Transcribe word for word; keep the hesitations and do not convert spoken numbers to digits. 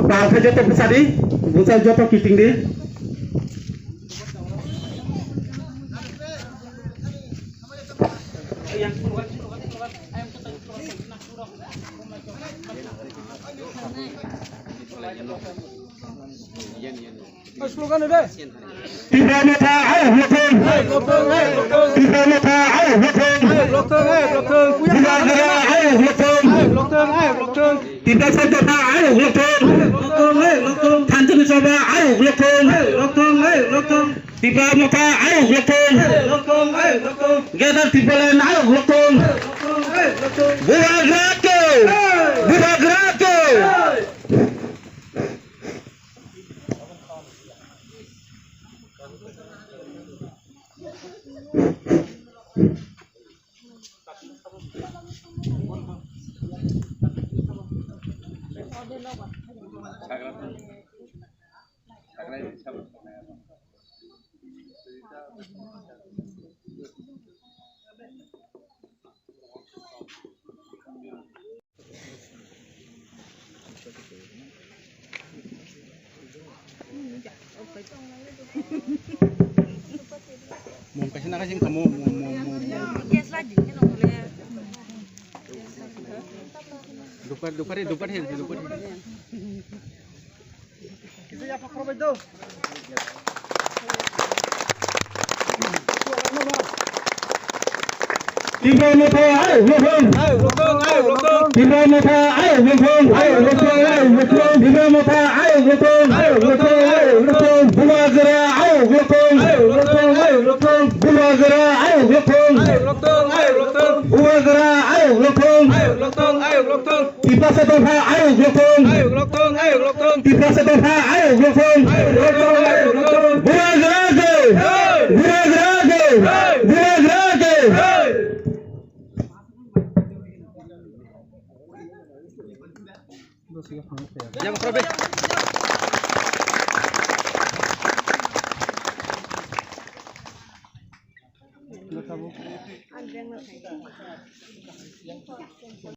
Pal khe joto bwsa di, bwsa joto kiting di. Slogan de. Tipra Motha ayuk lokthung. Tipra Motha ayuk lokthung. Bubagra ayuk lokthung. Tiprasa Dopha ayuk lokthung. Thanchani Sabha ayuk lokthung. Tipra Motha ayuk lokthung. Greater Tipraland ayuk lokthung. Bubagra ko. Bubagra ko. Mung kaisa nakaising kamo, mung, mung, mung, mung. Dukar, dukar, dukar, dukar. Tipra Motha ayuk lokthung. Tipra Motha ayuk lokthung. Tipra Motha ayuk lokthung. Bubagra ayuk lokthung. Bubagra ayuk lokthung. Bubagra ayuk lokthung. Tiprasa Dopha ayuk lokthung. Ayuk lokthung, ayuk lokthung. Tiprasa Dopha ayuk lokthung. Ayuk lokthung, ayuk lokthung. Bubagra ko. Hey. Bubagra ko. Hey. Bubagra ko. Hey.